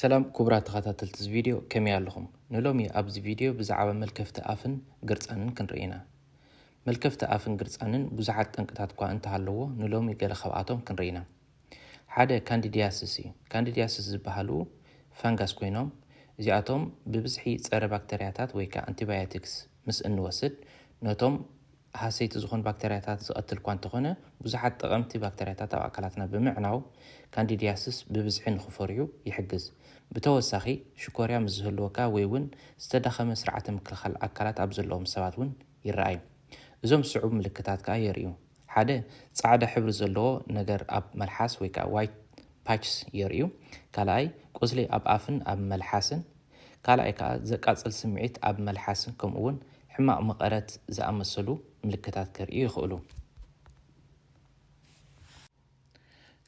ሰላም ክቡራት ተኸታተልቲ እዚ ቪድዮ፣ ከመይ ኣለኹም? ንሎሚ ኣብዚ ቪድዮ ብዛዕባ መልከፍቲ ኣፍን ግርጻንን ክንርኢ ኢና። መልከፍቲ ኣፍን ግርጻንን ብዙሓት ጠንቅታት እኳ እንተሃለዎ፣ ንሎሚ ገለ ካብኣቶም ክንርኢ ኢና። ሓደ ካንዲዲያሲስ እዩ። ካንዲዲያሲስ ዝበሃሉ ፋንጋስ ኮይኖም፣ እዚኣቶም ብብዝሒ ጸረ ባክተርያታት ወይ ከዓ ኣንቲባዮቲክስ ምስ እንወስድ፣ ነቶም ሃሰይቲ ዝኾኑ ባክተርያታት ዝቐትል እኳ እንተኾነ፣ ብዙሓት ጠቐምቲ ባክተርያታት ኣብ ኣካላትና ብምዕናው ካንዲዲያሲስ ብብዝሒ ንኽፈርዩ ይሕግዝ። ብተወሳኺ ሽኮርያ ምስ ዝህልወካ ወይ እውን ዝተዳኸመ ስርዓተ ምክልኻል ኣካላት ኣብ ዘለዎም ሰባት እውን ይረኣይ። እዞም ዝስዕቡ ምልክታት ከኣ የርእዩ። ሓደ፣ ጻዕዳ ሕብሪ ዘለዎ ነገር ኣብ መልሓስ ወይ ከዓ ዋይት ፓችስ የርእዩ። ካልኣይ፣ ቁስሊ ኣብ ኣፍን ኣብ መልሓስን። ካልኣይ ከዓ ዘቃጽል ስምዒት ኣብ መልሓስን ከምኡ እውን ሕማቕ መቐረት ዝኣመሰሉ ምልክታት ከርእዩ ይኽእሉ።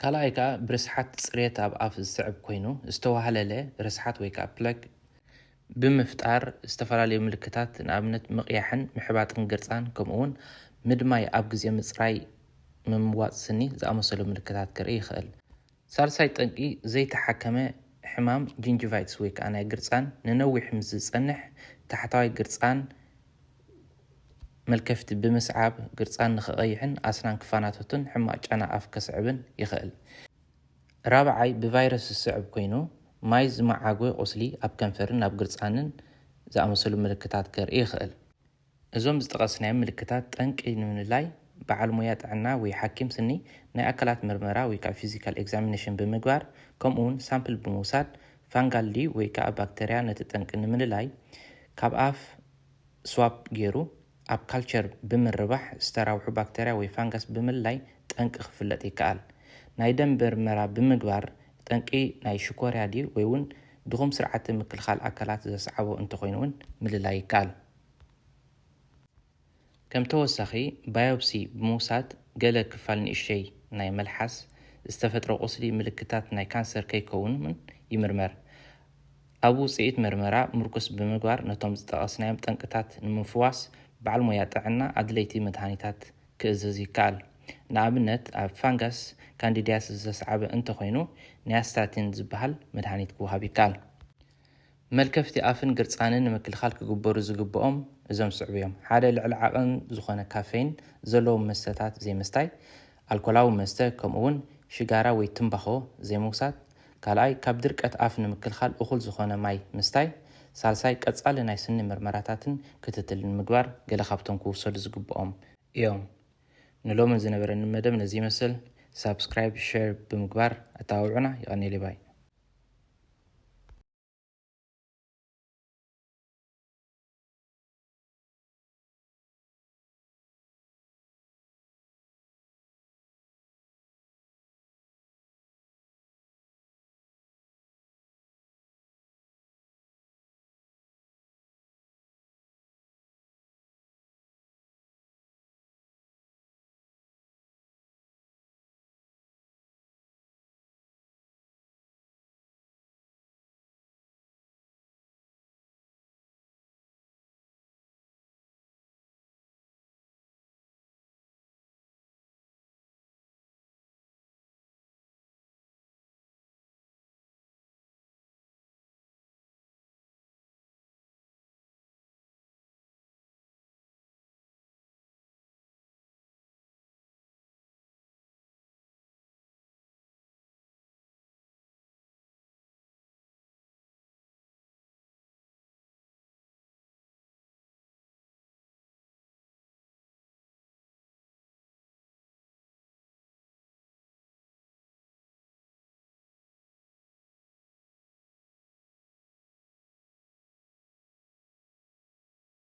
ካልኣይ ከዓ ብርስሓት ጽሬት ኣብ ኣፍ ዝስዕብ ኮይኑ፣ ዝተዋህለለ ርስሓት ወይ ከዓ ፕለክ ብምፍጣር ዝተፈላለዩ ምልክታት፣ ንኣብነት ምቕያሕን ምሕባጥን ግርጻን ከምኡ እውን ምድማይ ኣብ ግዜ ምጽራይ፣ ምምዋጽ ስኒ ዝኣመሰሉ ምልክታት ከርኢ ይኽእል። ሳልሳይ ጠንቂ ዘይተሓከመ ሕማም ጂንጂቫይትስ ወይ ከዓ ናይ ግርጻን ንነዊሕ ምስ ዝጸንሕ ታሕታዋይ ግርጻን መልከፍቲ ብምስዓብ ግርጻን ንኽቐይሕን ኣስናን ክፋናተቱን ሕማቕ ጫና ኣፍ ከስዕብን ይኽእል። ራብዓይ ብቫይረስ ዝስዕብ ኮይኑ ማይ ዝመዓጎ ቁስሊ ኣብ ከንፈርን ኣብ ግርጻንን ዝኣመሰሉ ምልክታት ከርኢ ይኽእል። እዞም ዝጠቐስናዮም ምልክታት ጠንቂ ንምልላይ በዓል ሞያ ጥዕና ወይ ሓኪም ስኒ ናይ ኣካላት ምርመራ ወይ ከዓ ፊዚካል ኤግዛሚኔሽን ብምግባር ከምኡ እውን ሳምፕል ብምውሳድ ፋንጋል ድዩ ወይ ከዓ ባክተርያ ነቲ ጠንቂ ንምልላይ ካብ ኣፍ ስዋፕ ገይሩ ኣብ ካልቸር ብምርባሕ ዝተራብሑ ባክተርያ ወይ ፋንጋስ ብምልላይ ጠንቂ ክፍለጥ ይከኣል። ናይ ደም ምርመራ ብምግባር ጠንቂ ናይ ሽኮርያ ድዩ ወይ እውን ድኹም ስርዓተ ምክልኻል ኣካላት ዘስዓቦ እንተኾይኑ እውን ምልላይ ይከኣል። ከም ተወሳኺ ባዮፕሲ ብምውሳድ ገለ ክፋል ንእሽተይ ናይ መልሓስ ዝተፈጥረ ቁስሊ ምልክታት ናይ ካንሰር ከይከውን እውን ይምርመር። ኣብ ውፅኢት ምርመራ ምርኩስ ብምግባር ነቶም ዝጠቐስናዮም ጠንቅታት ንምፍዋስ በዓል ሞያ ጥዕና ኣድለይቲ መድሃኒታት ክእዝዝ ይከኣል። ንኣብነት ኣብ ፋንጋስ ካንዲዲያስ ዝተስዓበ እንተኾይኑ ኒያስታቲን ዝበሃል መድሃኒት ክወሃብ ይከኣል። መልከፍቲ ኣፍን ግርጻንን ንምክልኻል ክግበሩ ዝግብኦም እዞም ዝስዕቡ እዮም። ሓደ ልዕሊ ዓቐን ዝኾነ ካፌን ዘለዎም መስተታት ዘይምስታይ፣ ኣልኮላዊ መስተ ከምኡ እውን ሽጋራ ወይ ትምባኾ ዘይምውሳድ። ካልኣይ ካብ ድርቀት ኣፍ ንምክልኻል እኹል ዝኾነ ማይ ምስታይ። ሳልሳይ ቀጻሊ ናይ ስኒ ምርመራታትን ክትትልን ምግባር ገለ ካብቶም ክውሰዱ ዝግብኦም እዮም። ንሎምን ዝነበረኒ መደብ ነዚ ይመስል። ሳብስክራይብ፣ ሸር ብምግባር ኣተባብዑና። ይቐንየለይ ባይ።